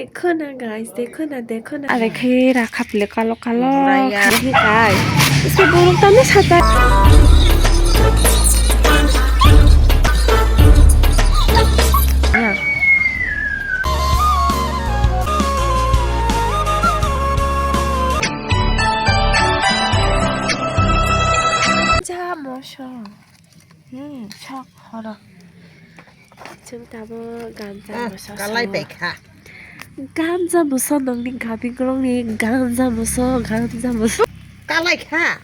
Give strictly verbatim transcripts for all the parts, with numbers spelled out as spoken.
Dekho na guys, dekho na, dekho na. Are khe rakha pile kalo kalo. Raya. Khe guys. Ise borok tamo sata. Ja moso. Hmm, sok horo. Chwng tabuk ganja moso kalai bai kha. Ganja moso nongni gabi gorongni ganja moso, ganja moso. Kalai kha.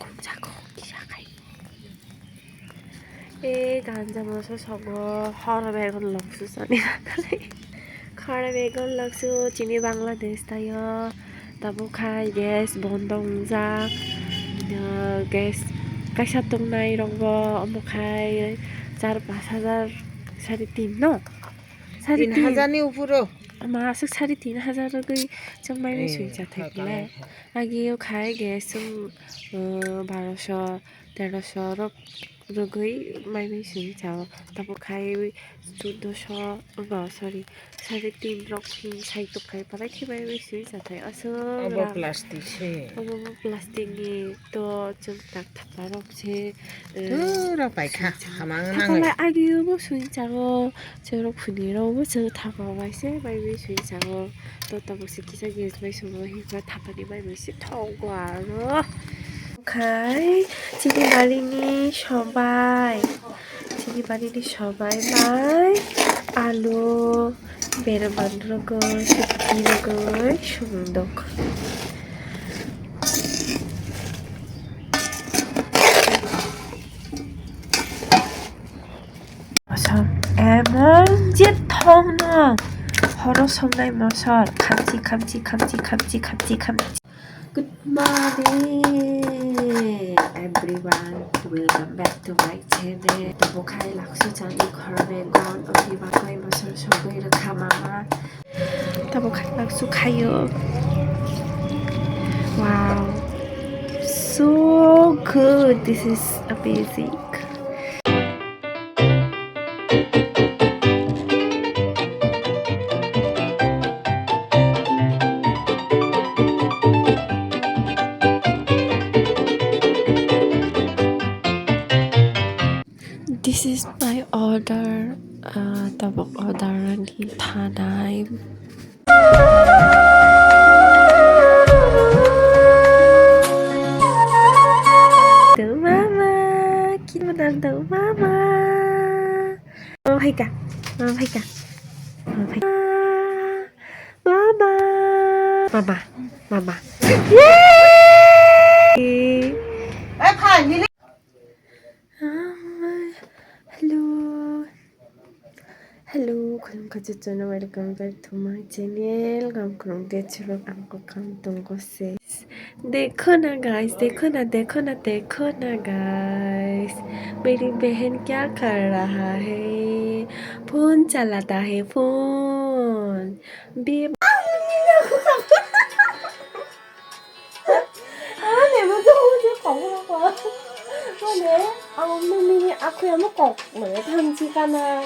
Khumjak kisa khai. E ganja moso sogo horo begon loksu sani. Khara begon loksu chini Bangladesh tayo. Tabuk khai gas bondo wngjak. Gas kaisa tongnai rokbo omo khai char pash hajar, sare tin no? Sare tin hajar ni upuro. Ama aswk sare tin hajar rwgwi chwng mai bai sui chathai khe. Agio khai gas chwng, uh, baroso, teroso rok rwgwi mai bai sui chao. Tabuk khai chuddoso, oh, sorry, sare tin rok hin sai tok khai parai khe mai bai sui chathai. Aswk obo plastic se. Obo plastic ni to chwng tak thapa rok se, eh, pura paikha, sui chao. Hamang nang. Thapa lai agio bo sui chao. Chwrok phunirok bo chwng thapa bai se bai bai sui chao. To tabuk se kisa gas bai sui bo hinba thapani bai bai se thogo aro. Khai chini barini sobai, chini barini sobai bai alu, berman rwgwi, sukti rwgwi sumdok. Mosor emon je thongno horo songnai mosor khamchi khamchi khamchi khamchi khamchi khamchi. Good morning everyone, welcome back to my channel. Tabuk khai laksu chani khorbe gon ogi bakai mosor sogwi rwkha mama. Tabuk khaklak su khayo. Wow. So good. This is amazing. This is my order. Ah, tabuk order ni thanai. Tuh mama, kita menang tuh mama. Mama phaikha, mama phaikha, mama phaikha. Mama, mama, mama. Yeay. Hello. Hello, khulumkha chuchuna, welcome back to my channel. Gam khulumkhe churok ang kokam tongo se. Dekho na guys, dekho na, dekho na, dekho na guys. Meri behen kya kar raha hai? Phone chalata hai, phone. Be Ani mo to mo je kong ko. Mane, ang no mini akhuya mo kong. Mane thamchi kana.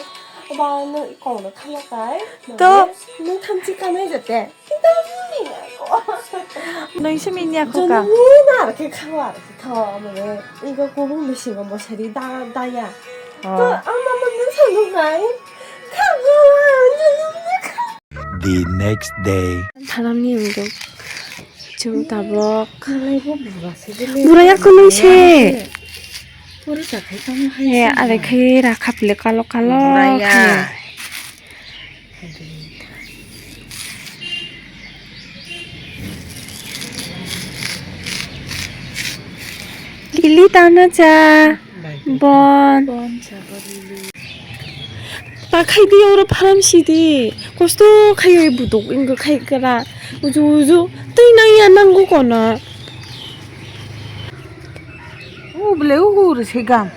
Ba no kong no khala kai. To. Mane, no thamchi kana jate. Kita mo ni ko. Noi se mini akhu ka. Ni na ke khawa, khawa mane. Igo kubung bisi go mo sari da, da ya. Oh. To, ama mo no sandu kai. Khawa, no, no, no, khawa. The next day. Thalamni wngkha. Chwng tabok. Burai ya kunui se. He, are khai rakha pile kalo kalo. Burai ya. Lili tana cha. Bon. Bon cha, bon, lili. Ta khai di oro pharam si di. Kosto khai oi buduk ingo khai kara. Uju uju. Tei nang ya nang go kona. U ble u gur se gam.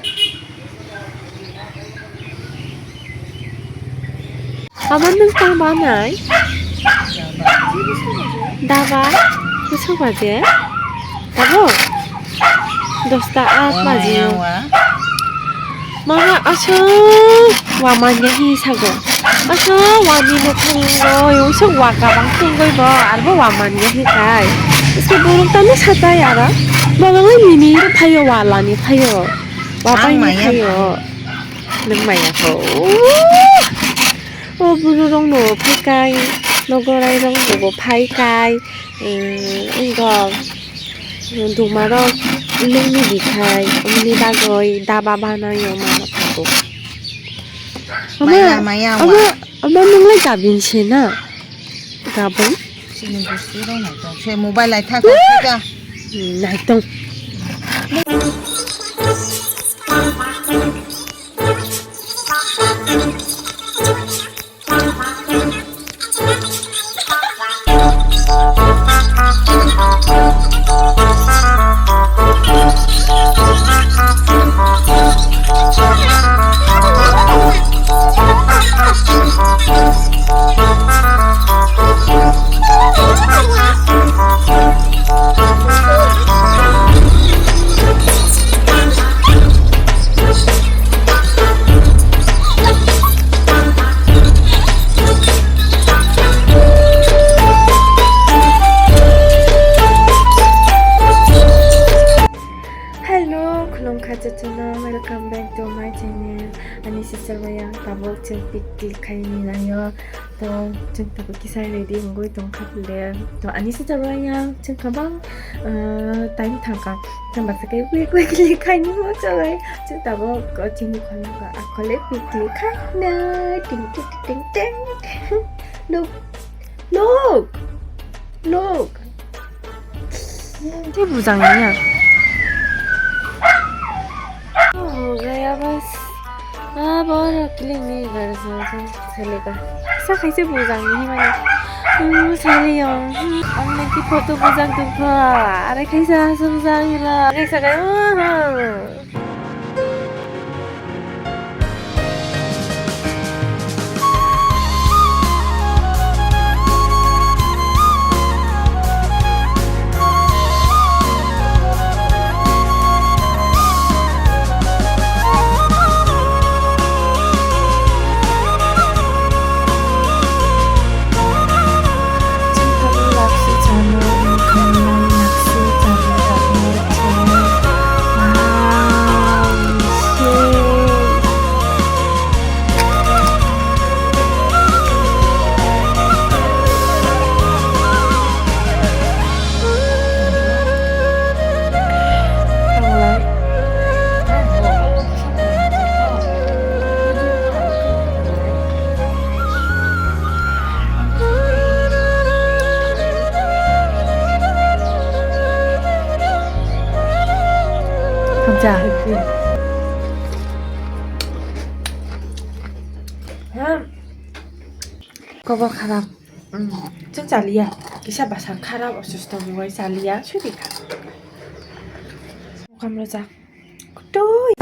Abo nwng tamo nai? Daba? Bwswk baje? Abo? Dosta aa baji o. Mama aswk wa manya hi sago. Aswk wa ni no thangwi bo, yung sok wa kabang tungwi bo, arbo wa manya hi kai. Iske burung tano satai ara. Mama ngai ni ni ro phayo, wa la ni phayo. Wa pai ni phayo. Nung maya ko. O buru rong no phai kai. Nogorai rong no bo phai kai. Em, wngkha. Dumarok nungni bikhai, wngni bagwi daba banaio mano tabuk. Maya, maya, ama, wa. Ama nunglai gabin se na? Gabin? Sini gusti rok nai tong. Se mobile lai thak thak ka. Nai tong. Hello, khulumkha jotono, welcome back to my channel. Ani sister wayang tabuk chwng pik tik khaini naio. To chwng tabuk kisa ready wngwi tongkha pule. To ani sister wayang chwng kabang, uh, time thangkha. Chwng baksa khe quick quickly khaini mo chwng. Chwng tabuk chini khulumkha akhole pik tik khaina. Ting ting ting ting. Look. Look. Look. Tei bujang ya. Oh, gaya bas. Ah, boro kiling ni bar sa sa seleka. Sa khaise bujang ni mane. Hmm, sali yong. Hmm, ang naki photo bujang tu pha. Are khaisa sung jang la. Khaisa kai. Oh, oh. Hamsa. Kobo kharap. Chwng chaliya. Kisa bwsa kharap osusto wngwi chaliya. Suri kha. Kamlo jak. Kutui.